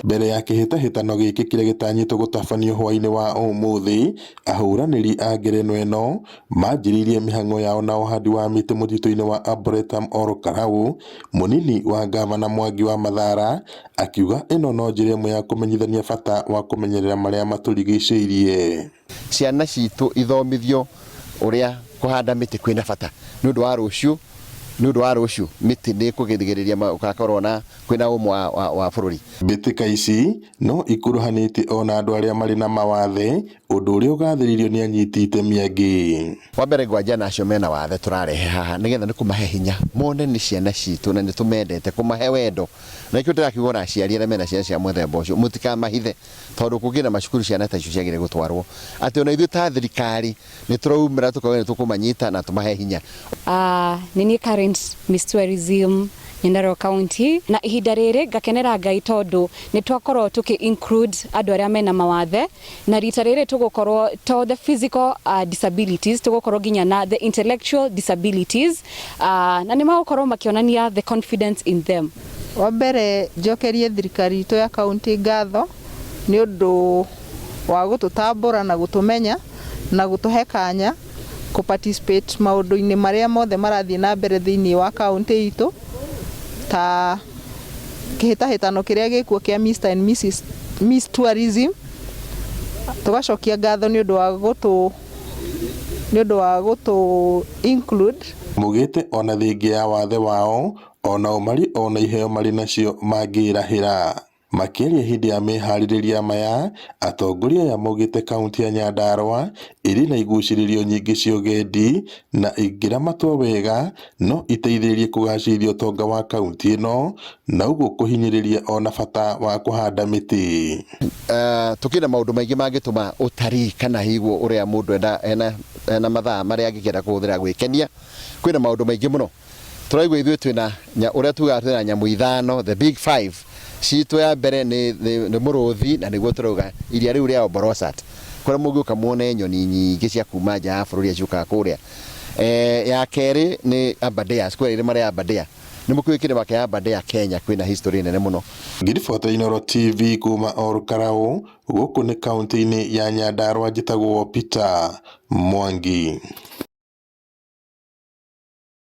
Mbere ya kĩhĩtahĩtano gĩkĩ kĩrĩa gĩtanyĩtwo gũtabanio hwaĩ-inĩ wa ũmũthĩ, ahũranĩri a ngerenwa ĩno manjĩrĩirie mĩhang'o yao na ũhandi wa mĩtĩ mũtitũ-inĩ wa Arboretum Ol Kalou. Mũnini wa ngavana Mwangi wa Mathara akiuga ĩno no njĩra ĩmwe ya kũmenyithania bata wa kũmenyerera marĩa matũrigicĩirie. Ciana citũ ithomithio ũrĩa kũhanda mĩtĩ kwĩna bata nĩ ũndũ wa rũciũ, nĩ ũndũ wa rũciũ mĩtĩ nĩ ĩkũgirĩrĩria gũgakorwo na kwĩna ũmũ wa bũrũri. Mbĩtĩka ici no ikuruhanĩtie ona andũ arĩa marĩ na mawathe, ũndũ ũrĩa ũgathĩrĩirio nĩ anyiti itemi angĩ. Wa mbere ngwanjia na acio mena wathe tũrarehe haha nĩgetha nĩ kũmahe hinya mone nĩ ciana citũ na nĩ tũmendete, kũmahe wendo. Na nĩkĩo ndĩrakiuga ona aciari arĩa mena ciana cia mũthemba ũcio mũtikamahithe tondũ kũngĩ na macukuru ciana ta icio ciagĩrĩire gũtwarwo. Atĩ ona ithuĩ ta thirikari nĩ tũraumĩra tũkauga nĩ tũkũmanyita na tũmahe hinya. Nĩ niĩ current Miss Tourism Nyandarua County na ihinda rĩrĩ ngakenera Ngai tondũ nĩ twakorwo tũkĩ include andũ arĩa mena mawathe na rita rĩrĩ tũgũkorwo to the physical disabilities tũgũkorwo nginya na the intellectual disabilities na nĩ magũkorwo makĩonania the confidence in them. Wa mbere njokerie thirikari itũ ya kaũntĩ ngatho nĩ ũndũ wa gũtũtambũra na gũtũmenya na gũtũhe kanya kũ participate maũndũ-inĩ marĩa mothe marathiĩ na mbere thĩinĩ wa kaũntĩ itũ ta kĩhĩtahĩtano kĩrĩa gĩkuo kĩa Mr and Mrs Miss Tourism. Tũgacokia ngatho nĩ ũndũ wa gũtũ nĩ ũndũ wa gũtũ include. Maugĩte ona thengia ya wathe wao onao marĩ ona iheo marĩ nacio mangĩrahĩra. Makĩaria hĩndĩ ya meharĩrĩria maya, atongoria aya maugĩte kaunti ya Nyandarua ĩrĩ na igucĩrĩrio nyingĩ cia ũgendi na ĩngĩramatwo wega no iteithĩrĩrie kũgacĩrithia ũtonga wa kaunti ĩno na ũguo kũhinyĩrĩria ona bata wa kũhanda mĩtĩ. Tũkĩrĩ na maũndũ maingĩ mangĩtũma ũtarii kana higuo ũrĩa mũndũ ena, ena, ena mathaa marĩa angĩkĩenda kũhũthĩra gwĩkenia. Kwĩna maũndũ maingĩ mũno. Tũraigua ithuĩ twĩna ũrĩa tugaga twĩna nyamũ ithano, the big five. Citũ ya mbere nĩ, nĩ, nĩ mũrũthi na nĩguo tũrauga iria rĩu rĩa Olbolosat. Kũrĩa mũngĩũka muone nyoni nyingĩ cia kuma nja ya bũrũri iria ciũkaga kũrĩa. Ya kerĩ nĩ Aberdares, kũrĩa irĩma rĩa Aberdare. Nĩ mũkĩũĩ kĩrĩma kĩa Aberdare Kenya kwĩna history nene mũno. Ngĩribotera Inooro TV kuma Ol Kalou, gũkũ nĩ kaunti-inĩ ya Nyandarua njĩtagwo Peter Mwangi.